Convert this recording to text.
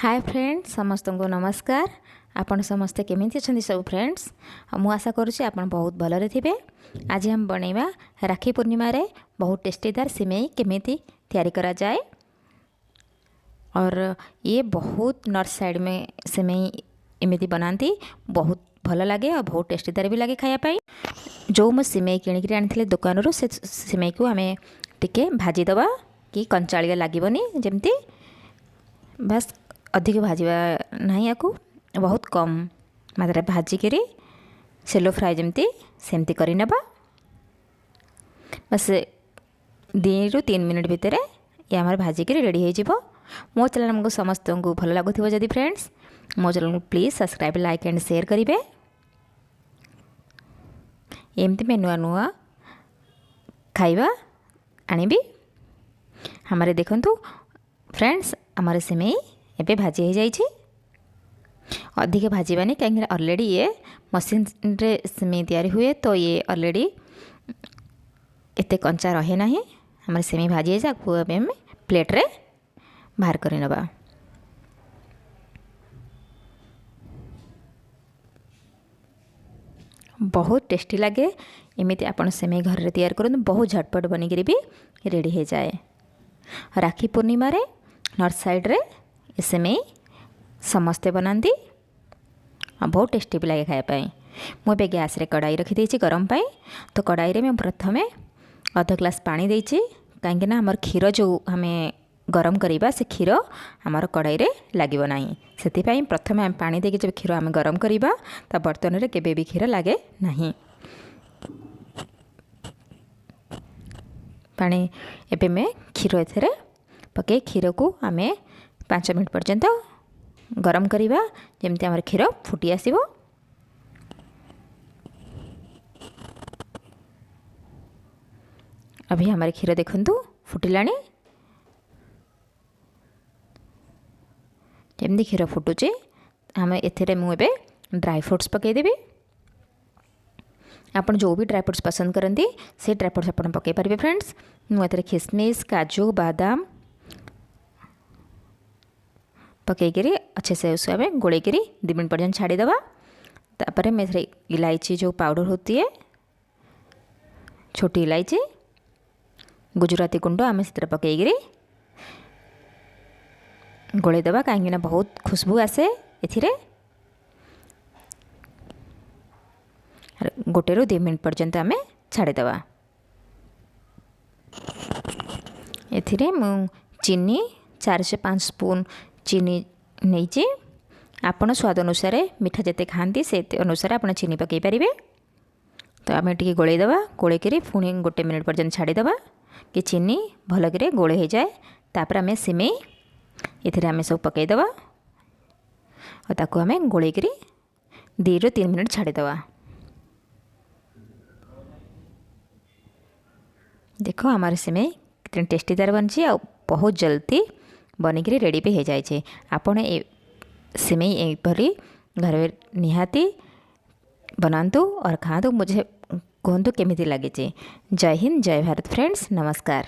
ହାଏ friends, ସମସ୍ତଙ୍କୁ ନମସ୍କାର। ଆପଣ ସମସ୍ତେ କେମିତି ଅଛନ୍ତି ସବୁ ଫ୍ରେଣ୍ଡସ୍? ମୁଁ ଆଶା କରୁଛି ଆପଣ ବହୁତ ଭଲରେ ଥିବେ। ଆଜି ଆମେ ବନେଇବା ରାକ୍ଷୀ ପୂର୍ଣ୍ଣିମାରେ ବହୁତ ଟେଷ୍ଟିଦାର ସିମେଇ କେମିତି ତିଆରି କରାଯାଏ। और ये ବହୁତ ନର୍ଥ ସାଇଡ଼୍ में ସିମେଇ ଏମିତି ବନାନ୍ତି, ବହୁତ ଭଲ ଲାଗେ ଆଉ ବହୁତ ଟେଷ୍ଟିଦାର ବି ଲାଗେ ଖାଇବା ପାଇଁ। ଯେଉଁ ମୁଁ ସିମେଇ କିଣିକିରି ଆଣିଥିଲି ଦୋକାନରୁ, ସେ ସିମେଇକୁ ଆମେ ଟିକେ ଭାଜିଦେବା କି କଞ୍ଚାଳିଆ ଲାଗିବନି ଯେମିତି। ବାସ୍, ଅଧିକ ଭାଜିବା ନାହିଁ ୟାକୁ, ବହୁତ କମ୍ ମାତ୍ରାରେ ଭାଜିକିରି ସେଲୋ ଫ୍ରାଏ ଯେମିତି ସେମିତି କରିନେବା। ବାସ୍, 2ରୁ 3 ମିନିଟ୍ ଭିତରେ ଇଏ ଆମର ଭାଜିକିରି ରେଡ଼ି ହେଇଯିବ। ମୋ ଚ୍ୟାନେଲ୍ ଆମକୁ ସମସ୍ତଙ୍କୁ ଭଲ ଲାଗୁଥିବ ଯଦି ଫ୍ରେଣ୍ଡସ୍, ମୋ ଚ୍ୟାନେଲ୍କୁ please subscribe, like and share କରିବେ। ଏମିତି ମୁଁ ନୂଆ ନୂଆ ଖାଇବା ଆଣିବି। ଆମର ଦେଖନ୍ତୁ ଫ୍ରେଣ୍ଡସ୍, ଆମର ସିମେଇ ଏବେ ଭାଜି ହେଇଯାଇଛି। ଅଧିକ ଭାଜିବାନି, କାହିଁକିନା ଅଲରେଡ଼ି ଇଏ ମସିନ୍ରେ ସିମେଇ ତିଆରି ହୁଏ, ତ ଇଏ ଅଲରେଡ଼ି ଏତେ କଞ୍ଚା ରହେ ନାହିଁ। ଆମର ସିମେଇ ଭାଜି ହେଇଛି, ଆକୁ ଏବେ ଆମେ ପ୍ଲେଟ୍ରେ ବାହାର କରିନେବା। ବହୁତ ଟେଷ୍ଟି ଲାଗେ। ଏମିତି ଆପଣ ସିମେଇ ଘରରେ ତିଆରି କରନ୍ତୁ, ବହୁତ ଝଟପଟ ବନିକିରି ବି ରେଡ଼ି ହେଇଯାଏ। ରାକ୍ଷୀ ପୂର୍ଣ୍ଣିମାରେ ନର୍ଥ ସାଇଡ଼୍ରେ ଏ ସିମେଇ ସମସ୍ତେ ବନାନ୍ତି ଆଉ ବହୁତ ଟେଷ୍ଟି ବି ଲାଗେ ଖାଇବା ପାଇଁ। ମୁଁ ଏବେ ଗ୍ୟାସ୍ରେ କଡ଼ାଇ ରଖିଦେଇଛି ଗରମ ପାଇଁ। ତ କଡ଼ାଇରେ ମୁଁ ପ୍ରଥମେ ଅଧ ଗ୍ଲାସ୍ ପାଣି ଦେଇଛି, କାହିଁକିନା ଆମର କ୍ଷୀର ଯେଉଁ ଆମେ ଗରମ କରିବା ସେ କ୍ଷୀର ଆମର କଡ଼ାଇରେ ଲାଗିବ ନାହିଁ। ସେଥିପାଇଁ ପ୍ରଥମେ ଆମେ ପାଣି ଦେଇକି ଯେବେ କ୍ଷୀର ଆମେ ଗରମ କରିବା, ତା ବର୍ତ୍ତନରେ କେବେ ବି କ୍ଷୀର ଲାଗେ ନାହିଁ। ପାଣି ଏବେ ଆମେ କ୍ଷୀର ଏଥିରେ ପକାଇ କ୍ଷୀରକୁ ଆମେ 5 ମିନିଟ୍ ପର୍ଯ୍ୟନ୍ତ ଗରମ କରିବା, ଯେମିତି ଆମର କ୍ଷୀର ଫୁଟି ଆସିବ। ଅଭି ଆମର କ୍ଷୀର ଦେଖନ୍ତୁ ଫୁଟିଲାଣି। ଯେମିତି କ୍ଷୀର ଫୁଟୁଛି, ଆମେ ଏଥିରେ ମୁଁ ଏବେ ଡ୍ରାଏ ଫ୍ରୁଟ୍ସ ପକାଇଦେବି। ଆପଣ ଯେଉଁ ବି ଡ୍ରାଏ ଫ୍ରୁଟ୍ସ ପସନ୍ଦ କରନ୍ତି, ସେ ଡ୍ରାଏ ଫ୍ରୁଟ୍ସ ଆପଣ ପକାଇ ପାରିବେ ଫ୍ରେଣ୍ଡସ୍। ମୁଁ ଏଥିରେ ଖିସମିସ୍, କାଜୁ, ବାଦାମ ପକାଇକିରି अच्छे से उसे ଆମେ ଗୋଳେଇକିରି 2 ମିନିଟ୍ ପର୍ଯ୍ୟନ୍ତ ଛାଡ଼ିଦେବା। ତାପରେ ମୁଁ ଏଥିରେ ଇଲାଇଚି ଯେଉଁ ପାଉଡ଼ର होती है, ଛୋଟି ଇଲାଇଚି, ଗୁଜୁରାତି ଗୁଣ୍ଡ ଆମେ ସେଥିରେ ପକାଇକିରି ଗୋଳେଇଦେବା, କାହିଁକିନା ବହୁତ ଖୁସବୁ ଆସେ ଏଥିରେ। 1ରୁ 2 ମିନିଟ୍ ପର୍ଯ୍ୟନ୍ତ ଆମେ ଛାଡ଼ିଦେବା। ଏଥିରେ ମୁଁ ଚିନି 4 ସେ 5 ସ୍ପୁନ୍ ଚିନି ନେଇଛି। ଆପଣ ସ୍ୱାଦ ଅନୁସାରେ ମିଠା ଯେତେ ଖାଆନ୍ତି ସେ ଅନୁସାରେ ଆପଣ ଚିନି ପକାଇ ପାରିବେ। ତ ଆମେ ଟିକେ ଗୋଳେଇଦେବା, ଗୋଳେଇକିରି ପୁଣି 1 ମିନିଟ୍ ପର୍ଯ୍ୟନ୍ତ ଛାଡ଼ିଦେବା କି ଚିନି ଭଲକିରି ଗୋଳେଇ ହେଇଯାଏ। ତାପରେ ଆମେ ସିମେଇ ଏଥିରେ ଆମେ ସବୁ ପକାଇଦେବା ଆଉ ତାକୁ ଆମେ ଗୋଳେଇକିରି 2ରୁ 3 ମିନିଟ୍ ଛାଡ଼ିଦେବା। ଦେଖ, ଆମର ସିମେଇ କେତେ ଟେଷ୍ଟିଦାର ବନିଛି ଆଉ ବହୁତ ଜଲ୍ଦି ବନିକିରି ରେଡ଼ି ବି ହେଇଯାଇଛି। ଆପଣ ଏ ସିମେଇ ଏହିପରି ଘରେ ନିହାତି ବନାନ୍ତୁ और ଖାଆନ୍ତୁ, मुझे କୁହନ୍ତୁ କେମିତି ଲାଗିଛି। ଜୟ ହିନ୍ଦ, ଜୟ ଭାରତ ଫ୍ରେଣ୍ଡସ୍, ନମସ୍କାର।